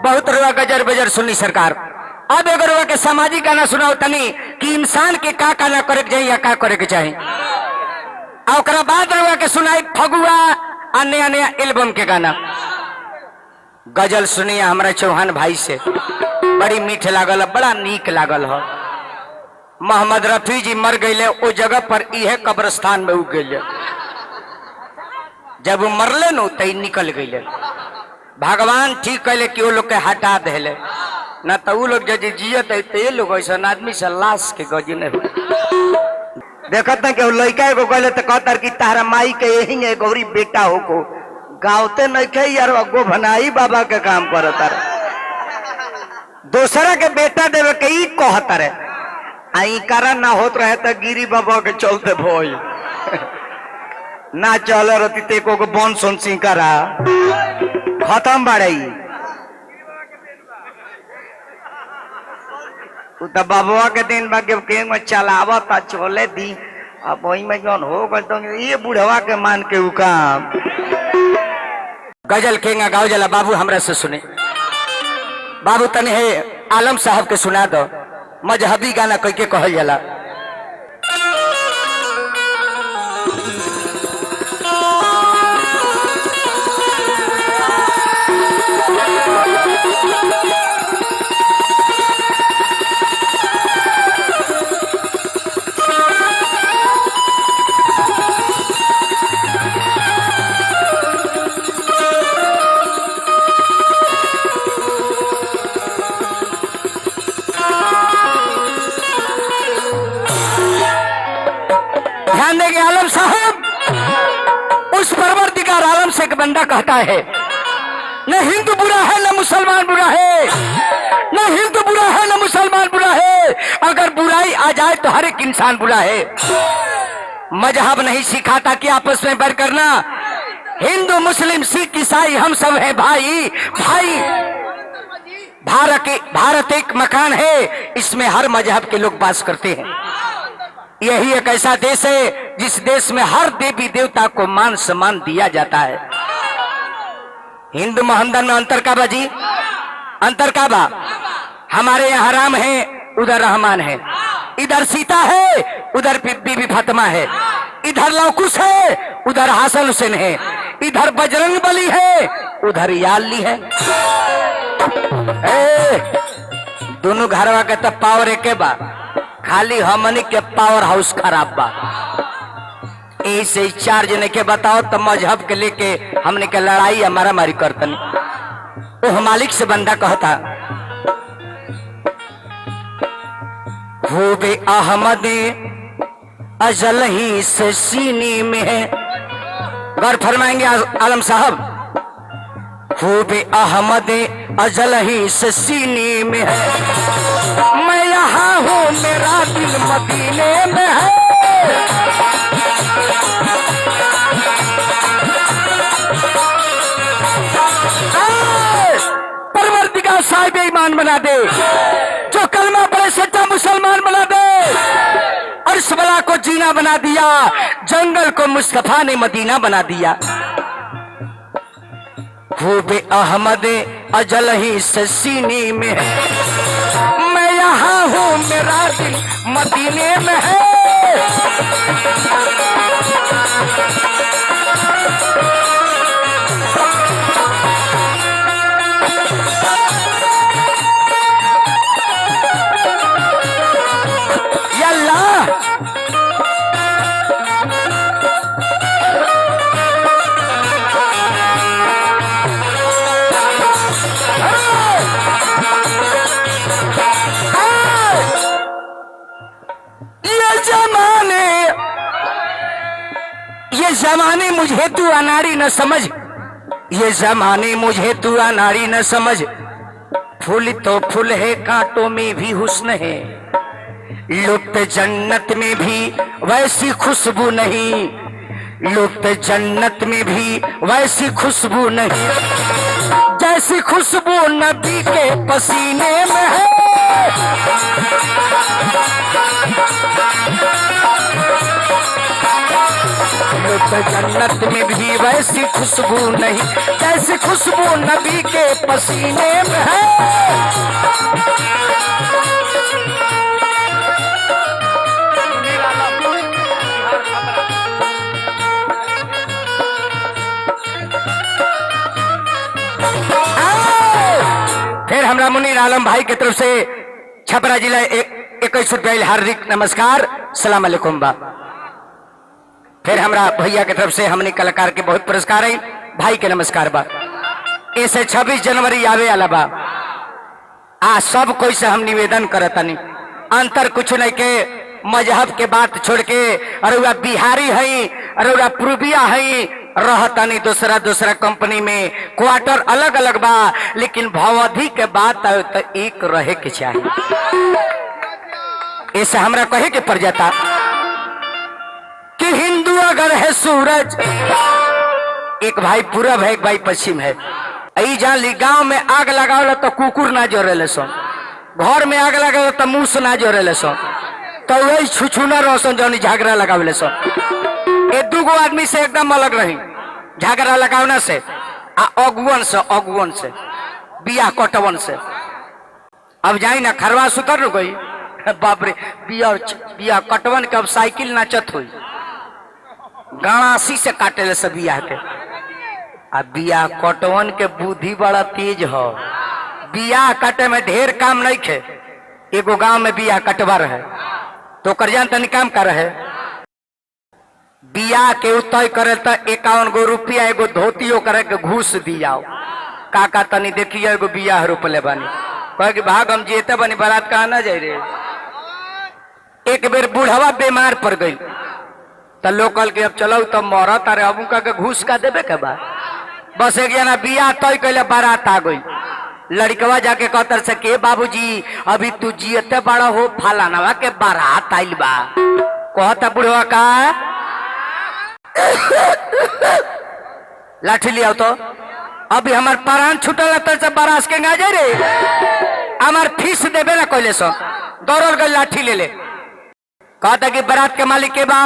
बहुत रुआ गजर बजर सुनी सरकार। अब एगो रुआ के सामाजिक गाना सुनाओ तनी कि इंसान के का का ना करे के चाही या का करे के चाही। आ ओकरा बाद रुआ के सुनाई फगुआ आ नया नया एल्बम के गाना। गजल सुनिए हमरा चौहान भाई से, बड़ी मीठ लागल ह, बड़ा नीक लागल ह। मोहम्मद रफी जी मर गए ओ जगह पर इहे कब्रस्तान में उग गए। जब वो मरले न तो निकल गए। भगवान ठीक कैले कि वो लोग के हटा दिले ना तो उ लोग यदि जियत है तो ये लोग ऐसा आदमी से लाश के गज नहीं हो। देखत ना कि उ लड़का एगो गले तो कहता कि तारा माई के यही है गौरी बेटा हो को गावते नहीं खे यार गोभनाई बाबा के काम करता रहे। दूसरा के बेटा देवे के ई कहता रहे आ इकारा ना होत रहे तो गिरी बाबा के चलते भोई ना चल रती ते को बन सुन सिंह करा खत्म बाड़े ई। उ तो बाबुआ के दिन बा के के में चलावत आ चले दी। अब वही में जौन हो गल तो ये बुढ़वा के मान के उ काम। गजल केंगा गाओ जला बाबू हमरा से सुने। बाबू तने हे आलम साहब के सुना दो मजहबी गाना कह के कहल जाला। ध्यान देंगे आलम साहब, उस परवरदिगार आलम से एक बंदा कहता है, न हिंदू बुरा है न मुसलमान बुरा है, न हिंदू बुरा है न मुसलमान बुरा है, अगर बुराई आ जाए तो हर एक इंसान बुरा है। मजहब नहीं सिखाता कि आपस में बैर करना। हिंदू मुस्लिम सिख ईसाई हम सब हैं भाई भाई। भारत एक मकान है, इसमें हर मजहब के लोग वास करते हैं। यही एक ऐसा देश है जिस देश में हर देवी देवता को मान सम्मान दिया जाता है। हिंदू मोहम्मदन में अंतर का बा जी, अंतर का बा। हमारे यहाँ राम है, उधर रहमान है, इधर सीता है, उधर बीबी फातिमा है, इधर लवकुश है, उधर हसन हुसैन है, इधर बजरंग बली है, उधर याली है। ए, दोनों घरवा के तो पावर एके बा, खाली हमनी के पावर हाउस खराब बा। ऐसे चार जने के बताओ तो मजहब के लेके हमने के लड़ाई या मारामारी करतनी। ओह मालिक से बंदा कहता, खूब अहमद अजल ही से सीने में है। गौर फरमाएंगे आलम साहब, खूब अहमद अजल ही से सीने में है, मैं यहाँ हूँ मेरा दिल मदीने में है। परवरदिगार साहिब ईमान बना दे, जो कलमा पढ़े सच्चा मुसलमान बना दे। अर्श वाला को जीना बना दिया, जंगल को मुस्तफा ने मदीना बना दिया। खूब अहमद अजल ही से सीने में है, मैं यहाँ हूँ मेरा दिल मदीने में है। या अल्लाह, ये जमाने, ये जमाने मुझे तू अनाड़ी न समझ, ये जमाने मुझे तू अनाड़ी न समझ, फूल तो फूल है कांटों में भी हुस्न है, लुप्त जन्नत में भी वैसी खुशबू नहीं, लुप्त जन्नत में भी वैसी खुशबू नहीं, जैसी खुशबू नबी के पसीने में है। लो तो जन्नत में भी वैसी खुशबू नहीं जैसी खुशबू नबी के पसीने में है। फिर हमरा मुनीर आलम भाई के तरफ से छपरा जिला 21 रुपया हार्दिक नमस्कार, सलाम अलैकुम बा। फिर हमरा भैया के तरफ से हमने कलाकार के बहुत पुरस्कार है, भाई के नमस्कार बा। ऐसे 26 जनवरी आवे आला बा, आ सब कोई से हम निवेदन करतनी, अंतर कुछ नहीं के, मजहब के बात छोड़ के, अरे वह बिहारी है, अरे वह पूर्विया है, रहतनी दूसरा दूसरा कंपनी में, क्वार्टर अलग अलग बा, लेकिन भवधि के बात आवे तो एक रहे के चाहिए। ऐसे हमरा कहे के पड़ जाता कि हिंदू अगर है सूरज, एक भाई पूरब है, एक भाई पश्चिम है। ई जान ली, गांव में आग लगावला तो कुकुर ना जोरेले सन, घर में आग लगावला तो मूस ना जोरेले सन, तो वही छुछुना रहसन जौन झगड़ा लगावले सन। ए दूगो आदमी से एकदम अलग रही, झगड़ा लगावना से आ अगुवन से, अगुवन से बियाह कटवन से। अब जाई ना खरवा सुतर न गई, बाप रे, बिया बिया कटवन के अब साइकिल नाचत हुई, गाणासी से काटे से बियाह के। आ बियाह कटवन के बुद्धि बड़ा तेज हो, बियाह काटे में ढेर काम नहीं खे। एगो गांव में बियाह कटवा रहे तो ओकर जान तनी काम कर रहे, बियाह के उ तय करे त 51 गो रुपया एगो धोती ओकरे के घूस दियाओ। काका तनी देखिए, एगो बियाह रोपले बानी। कहे कि भाग, हम जेते बानी, बारात कहा ना जाए रे। एक बेर बूढ़वा बीमार पड़ गई त लोग कहल कि अब चलो तो मरत, अरे अब उनका के घूस का देबे के बा। बस एक जना बियाह तय कैले, बारात आ गई। लड़कवा जाके कहतर से के बाबूजी, अभी तू जियते बड़ा हो, फलानवा के बारात आइल बा। कहता बुढ़वा का, लाठी लिया तो अभी हमार प्राण छूटल तर से बारात के गाजे रे, हमार फीस देबे ना कैले सो। दौड़ल गई, लाठी ले ले, कहता कि बारात के मालिक के बा,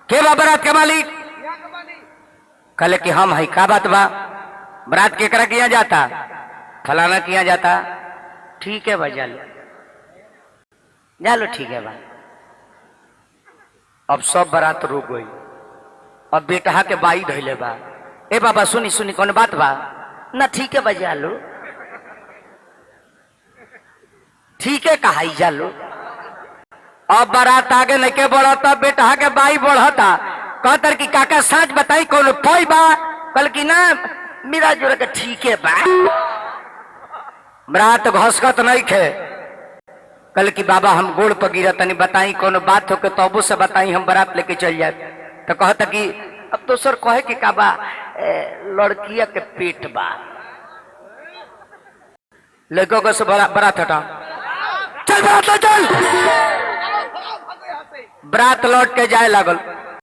के बा बारात के मालिक? कहले कि हम है। का बात बा, बारात केकरा किया जाता? फलाना किया जाता। ठीक है भाई, जा लो जा लो, ठीक है भाई। अब सब बारात रुक गई। अब बेटा के बाई धैले बा, ए बाबा सुनी सुनी, कौन बात बा? ना, ठीक है भाई, जा लो, ठीक है कहा, जा लो। अब बारात आगे नहीं के बढ़ता, बेटा के बाई बढ़ता, कहतर कि काका साँच बताई, कौन पई बा? कल कि ना, मेरा जोड़ के ठीक है बा। बारात घसकत नहीं खे। कल कि बाबा हम गोड़ पर गिरा, तनी बताई कोनो बात हो के तबो से बताई, हम बारात लेके चल जाए। तो कहता कि अब दोसर कहे कि का बा, लड़किया के पेट बा। लड़कों को से बारात हटा, चल बारात ले चल। बारात लौट के जाए लागल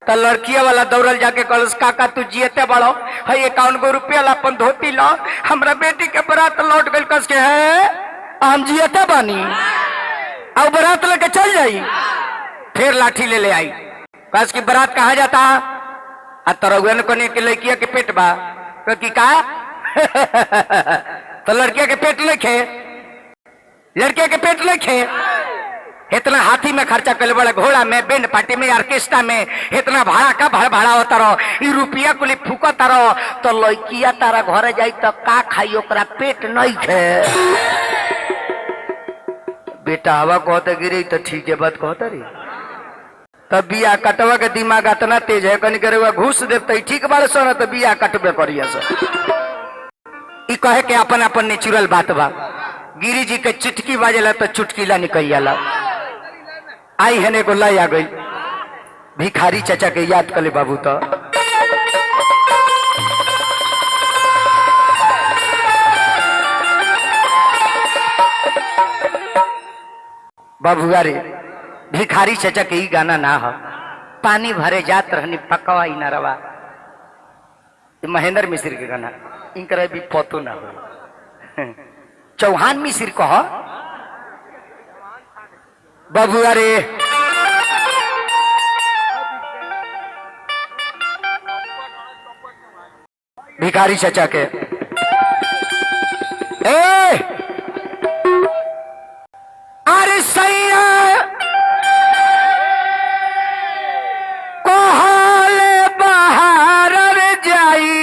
तो लड़किया वाला दौड़ल जाके कहलस, काका तू जियते बड़ो है, 51 गो रुपया ला, अपन धोती लो, हमरा बेटी के बारात लौट गइल। कस के है, हम जियते बानी अब बारात लेके चल जाई। फिर लाठी ले ले आई, कस की बारात कहाँ जाता? आ तरौआ ने कोने के लड़किया के पेट बा। तो की का तो लड़किया के पेट लिखे, लड़किया के पेट लिखे। इतना हाथी में खर्चा कर बड़ा, घोड़ा में, बैंड पार्टी में, ऑर्केस्ट्रा में, इतना भाड़ा का भाड़ा भाड़ा होता रहो, ई रुपया कुली फूकता रहो, तो लड़किया तारा घरे जाई तो का खाई? ओकरा पेट नहीं खे। बेटा हवा कहते गिरी तो ठीक है, बात कहता रही। तब बिया कटवा के दिमाग इतना तेज है, कनी करे घूस देते ठीक बारे सर, तो बिया कटबे करिए सर। ई कहे के अपन अपन नेचुरल बात बा। गिरी जी के चुटकी बाजेला तो चुटकीला निकल जाला। आई है एगो लय आ गई, भिखारी चाचा के याद कले बाबू। तो बाबू अरे भिखारी चाचा के ई गाना ना हो, पानी भरे जात रहनी पकवा नरवा, ई महेंद्र मिश्र के गाना, इनकर भी पतो ना हो। चौहान मिश्र कह बाबू। अरे भिखारी चचा के। ए अरे सैया कोहल बाहर जाई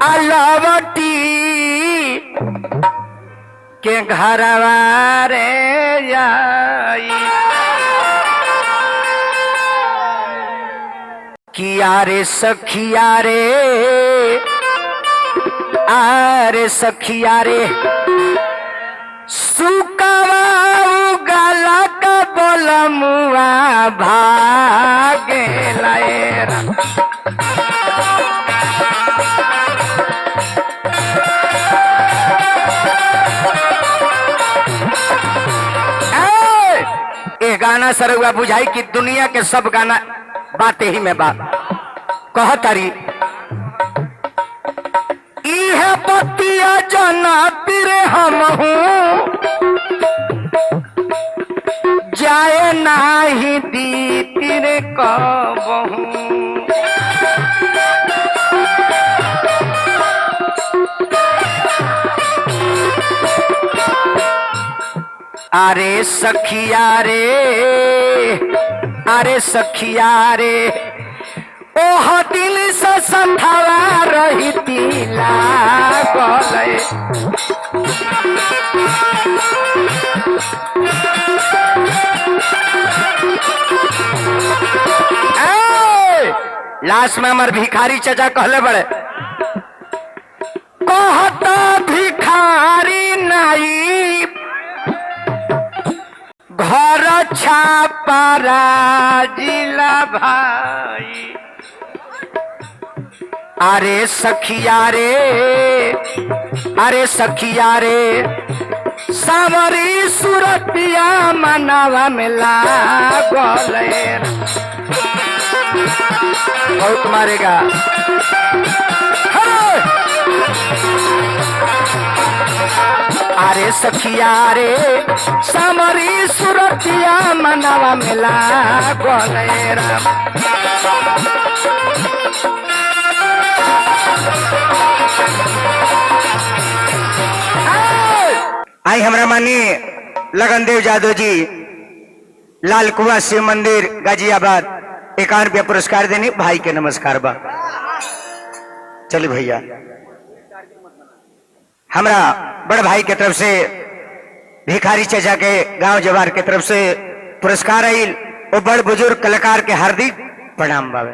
अलवटी के घरवा रे जाई किया रे सखिया रे, आरे सखिया रे, सुकवा उगला का बोलमुआ भागे लाए। ए गाना सरउआ बुझाई कि दुनिया के सब गाना बात ही में बात कह तारी। इहे बतिया जना पीरे हम हूँ जाए नाही दी तिरे कबहू। अरे सखिया रे, अरे सखिया रे, ओह दिल से संभाला रही तिला गले। लास्ट में हमार भिखारी चचा कहले बड़े, कहता भिखारी नहीं घर छापरा जिला भाई। अरे सखिया रे, अरे सखिया रे, सावरी सुरतिया मनावा में लागल। बहुत मारेगा। अरे सखिया रे, सावरी सुरतिया मनावा में लागल। आई हमरा मानी लगनदेव जादव जी, लालकुआ शिव मंदिर गाजियाबाद, 51 रुपया पुरस्कार देने भाई के नमस्कार बा। चलिए भैया, हमरा बड़ भाई के तरफ से भिखारी चचा के गांव जवार के तरफ से पुरस्कार आयल, वो बड़ बुजुर्ग कलाकार के हार्दिक प्रणाम बावे।